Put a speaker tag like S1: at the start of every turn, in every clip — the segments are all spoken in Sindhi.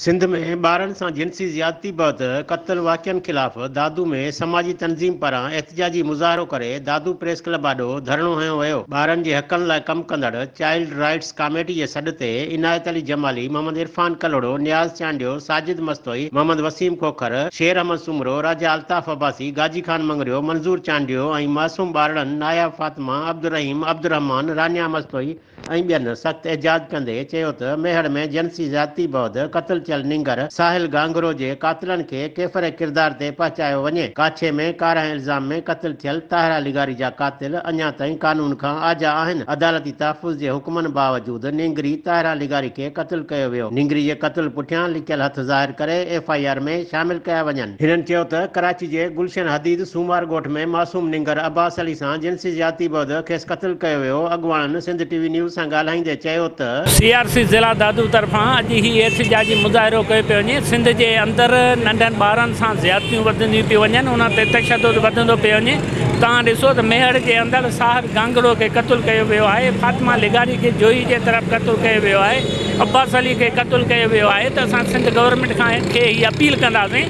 S1: سنڌ ۾ ٻارن سان جنسي زيادتي بعد قتل واقعن خلاف دادو ۾ سماجي تنظيم پاران احتجاجي مظاهرو ڪري دادو پريس ڪلب آڏو ڌرڻو هنيو ويو. ٻارن جي حقن لاء ڪم ڪندڙ چائلڊ رائٽس ڪاميٽي جي سڏ تي عنايت علي جمالي، محمد عرفان ڪلهوڙو، نياز چانڊيو، ساجد مستوئي، محمد وسيم کوکر، شير احمد سومرو، راجا الطاف عباسي، گاجي خان مڱريو، منظور چانڊيو ۽ معصوم ٻارڙن ناياب فاطمه، عبدالرحيم، عبدالرحمان، رانيا مستوئي ۽ ٻين سخت احتجاج ڪندي چيو ته ميهڙ ۾ جنسي زيادتي بعد قتل ٿيل نينگر ساحل گهانگهرو جي قاتلن کي ڪيفر ڪردار تي پهچايو وڃي، ڪاڇي ۾ ڪارنهن الزام ۾ قتل ٿيل طاهره لغاري جا قاتل اڃا تائين قانون کان آجا آهن، عدالتي تحفظ جي حڪمن باوجود نينگري طاهره لغاري کي قتل ڪيو ويو، نينگري جي قتل پٺيان لڪيل هٿ ظاهر ڪري ايف I R ۾ شامل ڪيا وڃن. هنن چيو ته ڪراچي جي گلشن حديد سومار ڳوٺ ۾ معصوم نينگر عباس علي سان جنسي زيادتي بعد کيس قتل ڪيو ويو، اڳواڻن سنڌ ٽي وي نيوز سان ڳالهائيندي چيو ته.
S2: سي آر سي ضلع دادو طرفان اڄ هي احتجاجي مظاهرو ڪيو پيو وڃي، سنڌ جي اندر ننڍن ٻارن سان زيادتيون وڌنديون پيون وڃن، انهن تي تشدد وڌندو پيو وڃي، توهان ڏسو ته ميهڙ جي اندر ساحر گانگڙو کي قتل ڪيو ويو آهي، فاطمه لغاري کي جوهي جي طرف قتل ڪيو ويو آهي، عباس علي کي قتل ڪيو ويو آهي ته اسان سنڌ گورنمينٽ کان کي هي اپيل ڪنداسين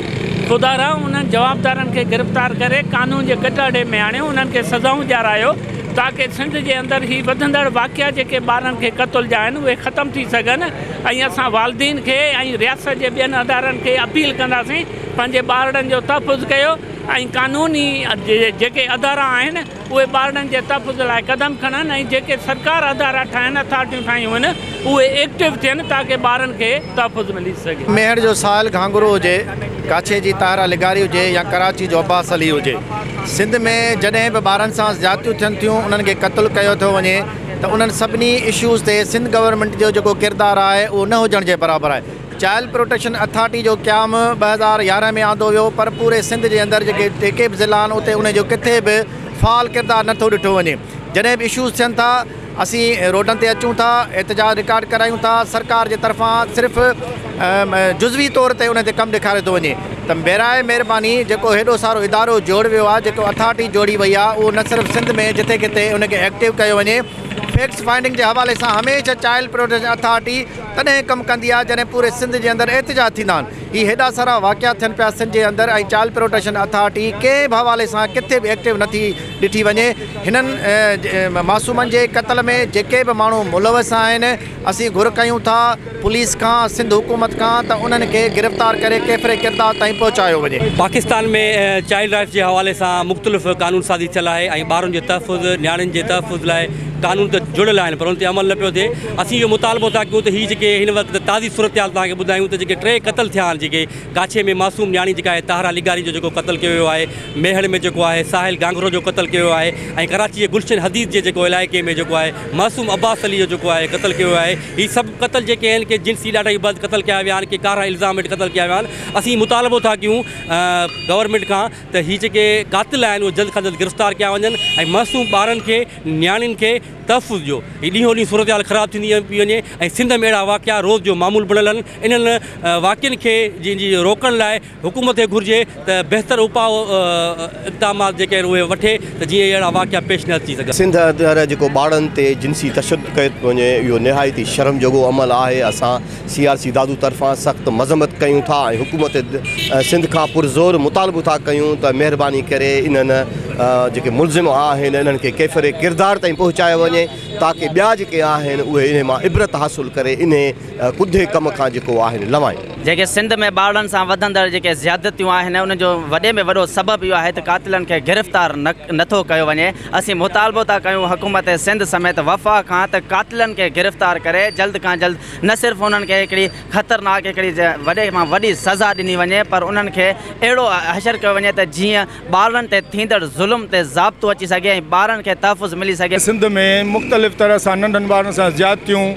S2: خدارا انهن جوابدارن کي گرفتار ڪري قانون جي ڪٽهڙي ۾ آڻيو انهن کي سزائون ڏيارايو تاڪه سنڌ جي اندر هي وڌندڙ واقعا جيڪي ٻارن کي قتل جا آهن اهي ختم ٿي سگهن ۽ اسان والدين کي ۽ رياست جي ٻين ادارن کي اپيل ڪنداسين پنهنجي ٻارڙن جو تحفظ ڪيو ۽ قانوني جيڪي ادارا آهن اهي ٻارڙن جي تحفظ لاء قدم کڻن ۽ جيڪي سرڪار ادارا ٺاهن اٿارٽيون ٺاهيون آهن اهي ايڪٽو ٿين تاڪه ٻارن کي تحفظ ملي سگهي.
S3: ميهڙ جو ساحل گهانگهرو هجي، ڪاڇي جي طاهره لغاري هجي يا ڪراچي جو عباس علي هجي، سنڌ ۾ جڏهن به ٻارن سان زيادتيون ٿين ٿيون انهن کي قتل ڪيو ٿو وڃي ته انهن سڀني اشوز تي سنڌ گورنمينٽ جو جيڪو ڪردار آهي اهو نه هجڻ جي برابر آهي. چائلڊ پروٽيڪشن اٿارٽي جو قيام 2011 ۾ آندو ويو پر پوري سنڌ جي اندر جيڪي جيڪي به ضلعا آهن اتي ان جو ڪٿي به فعال ڪردار نه ٿو ڏٺو وڃي جڏهن به اشوز ٿين ٿا اسين روڊن تي اچون ٿا احتجاج رڪارڊ ڪرايون ٿا سرڪار جي طرفان صرف جزوي طور تي ان تي ڪم ڏيکاريو ٿو وڃي ته براء مهرباني جيڪو هيڏو سارو ادارو جوڙ ويو آهي جيڪو اٿارٽي جوڙي وئي آهي اهو نه صرف سنڌ ۾ جٿي ڪٿي ان کي ايڪٽو ڪيو وڃي فيڪٽس فائنڊنگ جي حوالي سان هميشه چائلڊ پروٽيڪشن اٿارٽي تڏهن ڪم ڪندي آهي جڏهن پوري سنڌ جي اندر احتجاج ٿيندا آهن. هي هيڏا سارا واقعا ٿين پيا سنڌ جي اندر ۽ چائلڊ پروٽيڪشن اٿارٽي ڪنهن به حوالي سان ڪٿي به ايڪٽو نه ٿي ڏٺي وڃي. هنن معصومن جي قتل ۾ جيڪي به ماڻهو ملوث آهن اسين گهر ڪيون ٿا پوليس کان سنڌ حڪومت کان ته انهن کي گرفتار ڪري ڪيفر ڪردار تائين پهچايو وڃي.
S4: پاڪستان ۾ چائلڊ رائٽس جي حوالي سان مختلف قانون سازي ٿيل آهي ۽ ٻارن جي تحفظ نياڻين جي تحفظ لاء قانون ته جڙيل آهن پر ان تي عمل نه پيو ٿئي اسين اهو مطالبو ٿا ڪيون ته هي جيڪي هن وقت تازي صورتحال توهان کي ٻڌايون ته جيڪي ٽي قتل ٿيا آهن جيڪي ڪاڇي ۾ معصوم نياڻي جيڪا آهي طاهره لغاري جو جيڪو قتل ڪيو ويو آهي ميهڙ ۾ جيڪو آهي ساحل گانگهرو جو قتل ڪيو ويو آهي ۽ ڪراچي جي گلشن حديد جي جيڪو علائقي ۾ جيڪو آهي معصوم عباس علي جو جيڪو آهي قتل ڪيو ويو آهي هي سڀ قتل جيڪي آهن ڪي جنسي ڏاڍائي بعد قتل ڪيا ويا آهن ڪي ڪارا الزام هيٺ قتل ڪيا ويا آهن اسين مطالبو ٿا ڪيون گورنمينٽ کان ته هي جيڪي قاتل آهن اهي جلد کان جلد گرفتار ڪيا وڃن ۽ معصوم ٻارن کي نياڻين کي تحفظ ڏيو هي ڏينهون ڏينهن صورتحال خراب ٿيندي پئي وڃي ۽ سنڌ ۾ اهڙا واقعا روز جو معمول بڻيل آهن انهن واقعن کي جن جي روڪڻ لاء حڪومت کي گهرجي ته بهتر اپاء اقدامات جيڪي آهن اهي وٺي ته جيئن اهڙا واقعا پيش نه اچي سگهن.
S5: سنڌ اندر جيڪو ٻارڙن تي جنسي تشدد ڪيو ٿو وڃي اهو نهايت ئي شرم جوڳو عمل آهي اسان سي آر سي دادو طرفان سخت مذمت ڪيون ٿا ۽ حڪومت سنڌ کان پرزور مطالبو ٿا ڪيون ته مهرباني ڪري انهن جيڪي ملزم آهن انهن کي ڪيفر ڪردار تائين پهچايو وڃي تاڪه ٻيا جيڪي آهن اهي انهي مان عبرت حاصل ڪري انهي ڪڌي ڪم کان جيڪو آهن لوائين.
S6: جيڪي سنڌ ۾ ٻارڙن سان وڌندڙ جيڪي زيادتيون آهن انهن جو وڏي ۾ وڏو سبب اهو آهي ته قاتلن کي گرفتار نه ٿو ڪيو وڃي اسين مطالبو ٿا ڪيون حڪومت سنڌ سميت وفاق کان ته قاتلن کي گرفتار ڪري جلد کان جلد نه صرف انهن کي هڪڙي خطرناڪ هڪڙي وڏي مان وڏي سزا ڏني وڃي پر انهن کي اهڙو حشر ڪيو وڃي ته جيئن ٻارڙن تي ٿيندڙ ظلم تي ضابطو اچي سگهي ۽ ٻارن کي تحفظ ملي سگهي.
S7: سنڌ ۾ مختلف طرح سان ننڍن ٻارن سان زيادتيون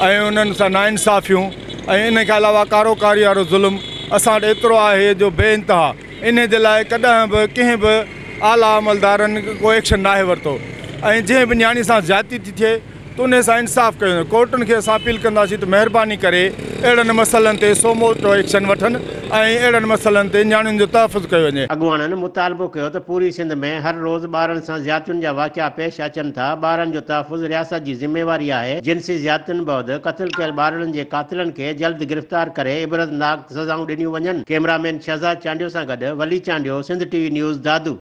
S7: ۽ انهن سان ناانصافيون ۽ ان کان علاوه ڪارو ڪاري وارو ظلم اسان وٽ ايترو آهي جو بي انتها انهي جي لاء ڪڏهن به ڪنهن به اعليٰ عملدارن ڪو ايڪشن ناهي ورتو ۽ جنهن به نياڻي سان زيادتي ٿي ٿئي ته انهي سان انصاف ڪيو وڃي. ڪورٽن کي اسان اپيل ڪنداسين ته مهرباني ڪري اهڙن مسئلن تي سو موٽو ايڪشن وٺن ۽ اهڙن مسئلن تي نياڻين جو تحفظ ڪيو وڃي.
S1: اڳواڻن مطالبو ڪيو ته پوري سنڌ ۾ هر روز ٻارن سان زيادتين جا واقعا پيش اچن ٿا، ٻارن جو تحفظ رياست جي ذميواري آهي، جنسي زيادتين بعد قتل ڪيل ٻارڙن جي قاتلن کي جلد گرفتار ڪري عبرتناڪ سزائون ڏنيون وڃن. ڪئميرا مين شهزاد چانڊيو سان گڏ Wali Chandio, Sindh T V news, Dadu.